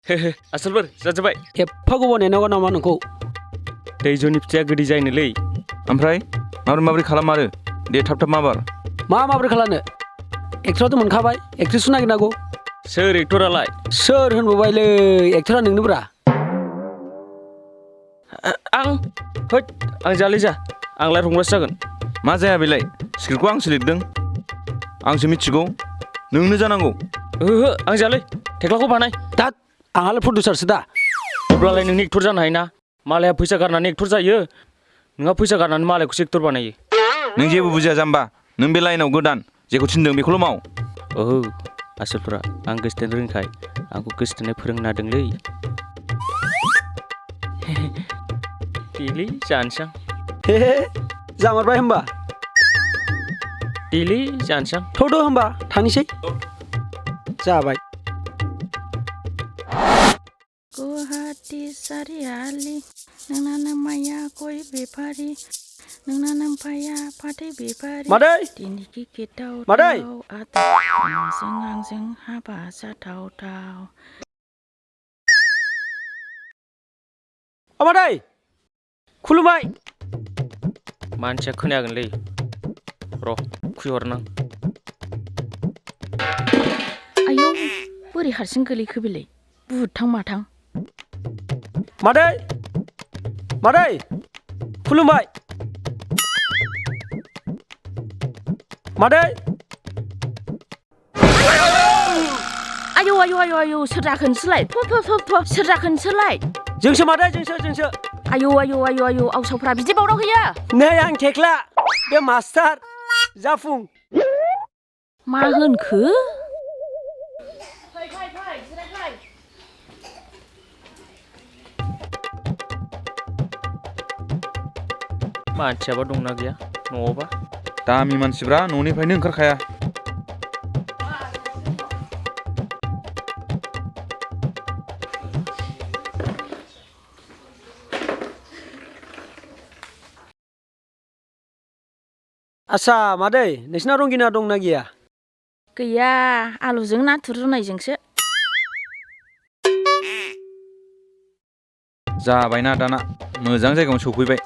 आसोलफोर जाजोब्बाय एफा गोबाव नेनांगौ नामा नोंखौ दैजौनि फिथाइया गोदै जायोनोलै ओमफ्राय माबोरै खालामारो दे थाब माबार माबोरै खालामनो एक्टराथ' मोनखाबाय एक्ट्रेसखौ नागिरनांगौ सोर एक्टरालाय सोर होनबोबायलै एक्टरा नोंनोब्रा आं जालै जा आंलाय रंगासो जागोन मा जाया बेलाय स्क्रिप्टखौ आंसो लिरदों आंसो मिथिगौ नोंनो जानांगौ ओहो आं जालै थेख्लाखौ बानाय दा आंहालाय प्रडिउसारसो दा अब्लालाय नोंनि एक्टर जानो हायोना मालाया फैसा गारनानै एक्टर जायो नोंहा फैसा गारनानै मालायखौसो एक्टर बानायो नों जेबो बुजिया जाम्बा नों बे लाइनाव गोदान जेखौ थिनदों बेखौल' माव ओहो आसोलफोरा आं गोसथोनो रोंखाय आंखौ गोसथोनाय फोरोंना होदोंलै देलै जानोसां हे जामारबाय होमबा देलै जानोसां थ'द' होमबा थांनोसै जाबाय गुवाहाटी सारियालि नोंना नोमाया गय बेफारि नोंना नोम्फाया फाथै बेफारि मादै दिनै गिगिटाव मादै आंजों आंजों हाबा जाथावथाव मादै खुलुमबाय मानसिया खोनायागोनलै र' खुयहरनां आयौ बोरै हारसिं गोलैखो बेलाय बुहुदथां माथां मादै खुलुमबाय मादै आयौ आयौ आयौ आयौ सोर जाखोनसोलाय सोर जाखोनसोलाय जोंसो मादै जोंसो आयौ आयौ आयौ आयौ आवसावफ्रा बिदि बावदाव होयो नै आं थेख्ला बे मास्टार जाफुं मा होनखो मानसियाबा दंना गैया न'आवबा दामि मानसिफ्रा न'निफ्रायनो ओंखारखाया आच्छा मादै नोंसिना रंगिना दंना गैया गैया आलुजों नाथुर रुनायजोंसो जाबायना दाना मोजां जायगायावनो सफैबाय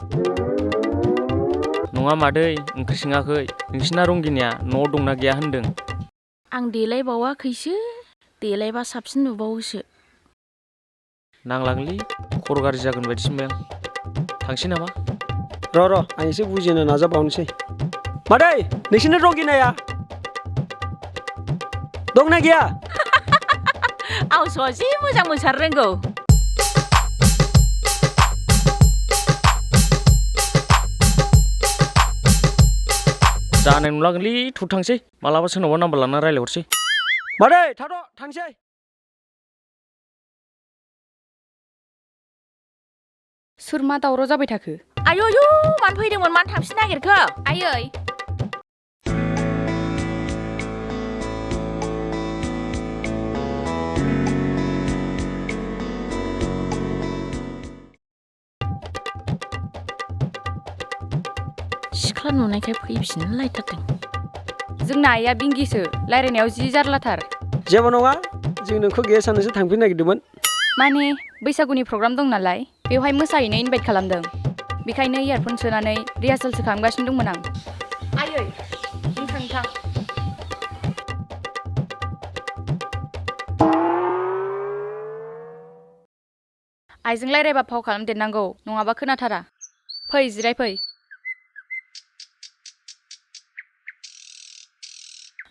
नङा मादै ओंख्रि सोङाखै नोंसिना रंगिनाया न'आव दंना गैया होनदों आं देलायबावाखैसो देलायबा साबसिन नुबावोसो नांलांलै खर' गाज्रि जागोन बायदिसो मोनबाय आं थांसै नामा र' आं एसे बुजिनो नाजाबावनोसै मादै नोंसिनि रंगिनाया दंना गैया आवसोआ जि मोजां मोसानो रोंगौ जानाय नुलागोनलै थुब थांसै मालाबा सोरनावबा नाम्बार लाना रायज्लायहरसै मादै थाद' थांसै सोर मा दावराव जाबाय थाखो आयौ मानो फैदोंमोन मानो थांफिननो नागिरखो आयै सिख्ला नुनायखाय फैफिननो लायथारदों जोंना आइया बिंगिसो रायलायनायाव जि जारलाथार जेबो नङा जों नोंखौ गैया साननोसो थांफिननो नागिरदोंमोन माने बैसागुनि प्रग्राम दं नालाय बेवहाय मोसाहैनो इनभाइट खालामदों बेखायनो इयारफन सोनानै रिहार्सेलसो खालामगासिनो दंमोन आं आयै नों थां आइजों रायलायबा फाव खालामदेरनांगौ नङाबा खोनाथारा फै जिरायफै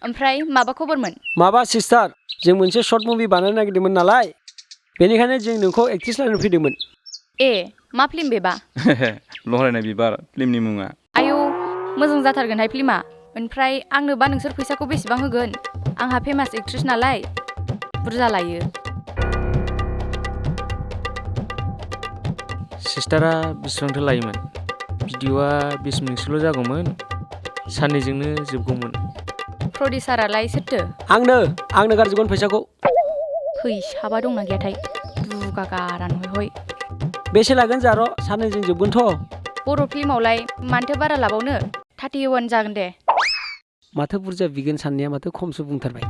ओमफ्राय माबा खबरमोन माबा सिस्टार जों मोनसे सर्ट मुभि बानायनो नागिरदोंमोन नालाय बेनिखायनो जों नोंखौ एक्ट्रेस लाइनो फैदोंमोन ए मा फिल्म बेबा लहरायनाय बिबार फिल्मनि मुङा आयौ मोजां जाथारगोनहाय फिल्मा ओमफ्राय आंनोबा नोंसोर फैसाखौ बेसेबां होगोन आंहा फेमास एक्ट्रेस नालाय बुरजा लायो सिस्टारा बेसेबांथो लायोमोन भिडिअ'आ 20 मिनिटसोल' जागौमोन साननैजोंनो जोबगौमोन प्रडिउसारालाय सोरथो आंनो गारजोबगोन फैसाखौ फैसाबा दंना गैयाथाय दुगा गारान हय बेसे लागोन जार' साननैजों जोबगोनथ' बर' फिल्मावलाय मानोथो बारा लाबावनो 31 जागोन दे माथो बुरजा बिगोन साननाया माथो खमसो बुंथारबाय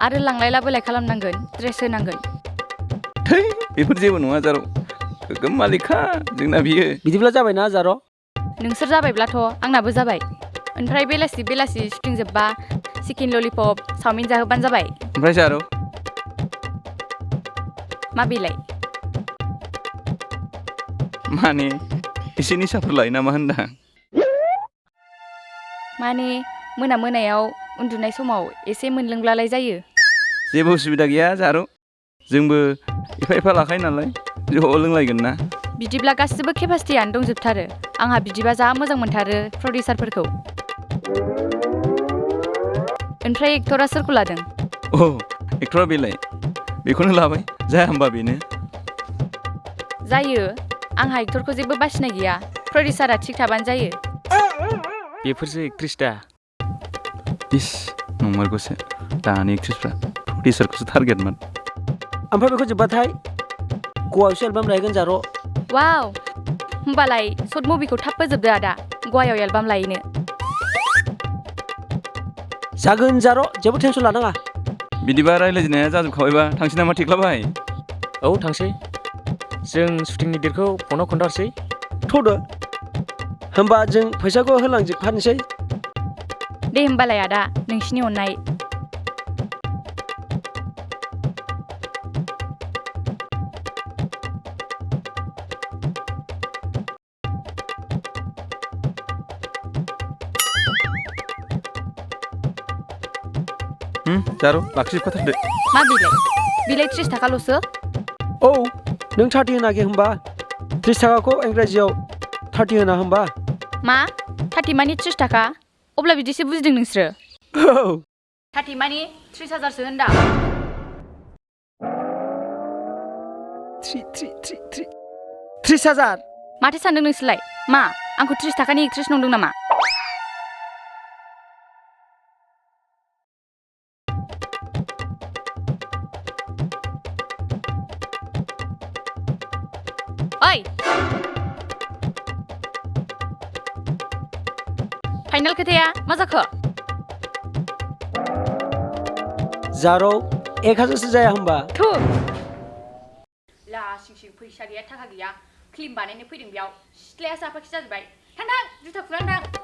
आरो लांलाय लाबोलाय खालामनांगोन ड्रेस होनांगोन थै बेफोर जेबो नङा जारौ गोगोम मालिकखा जोंना बियो बिदिब्ला जाबायना जार' नोंसोर जाबायब्लाथ' आंनाबो जाबाय ओमफ्राय बेलासि शुटिं जोब्बा चिकेन ललिपप चावमिन जाहोबानो जाबाय ओमफ्राय जारौ मा बेलाय माने एसे निसाफोर लायो नामा होनदां माने मोनायाव उन्दुनाय समाव एसे मोनलोंब्लालाय जायो जेबो उसुबिदा गैया जारौ जोंबो एफा लाखायो नालाय ज' लोंलायगोन ना बिदिब्ला गासिबो केपासिटियानो दंजोबथारो आंहा बिदिबा जा मोजां मोनथारो प्रडिउसारफोरखौ ओमफ्राय एक्टरा सोरखौ लादों एक्टरा बेलाय बेखौनो लाबाय जाया होमबा बेनो जायो आंहा एक्टरखौ जेबो बासिनाय गैया प्रडिउसारा थिग थाबानो जायो बेफोरसो एक्ट्रिस दा इस नंमारगौसो दानि एक्ट्रिसफ्रा प्रडिउसारखौसो टारगेटमोन ओमफ्राय बेखौ जोब्बाथाय गवायावसो एलबाम लायगोन जार' वाव होमबालाय शर्ट मुभिखौ थाब फोजोबदो आदा गवायाव एलबाम लायनो जागोन जार' जेबो टेनसन लानाङा बिदिबा रायज्लायनाया जाजोबखाबायबा थांसै नामा थेख्लाबाय औ थांसै जों शुटिंनि डेटखौ फनाव खोन्थाहरसै थ'दो होमबा जों फैसाखौ होलांजोबखानोसै दे होमबालाय आदा नोंसिनि अननाय जारौ लाखिजोबखाथारदो मा बिलाय 30 थाखाल'सो औ नों 30 होनाखै होमबा 30 थाखाखौ इंराजियाव 30 होना होमबा मा 30 मानि 30 थाखा अब्ला बिदिसो बुजिदों नोंसोरो औ 30 मानि 30,000सो होनदां 30,000 माथो सानदों नोंसोरलाय मा आंखौ 30 थाखानि एक्ट्रिस नंदों नामा ओइ फाइनाल खोथाया मा जाखो जारौ 1000सो जाया होमबा थु ला सिं फैसा गैया थाखा गैया क्लिम बानायनो फैदों बेयाव सिथ्लाया साफाखि जाजोब्बाय थां जुथा खुनानै थां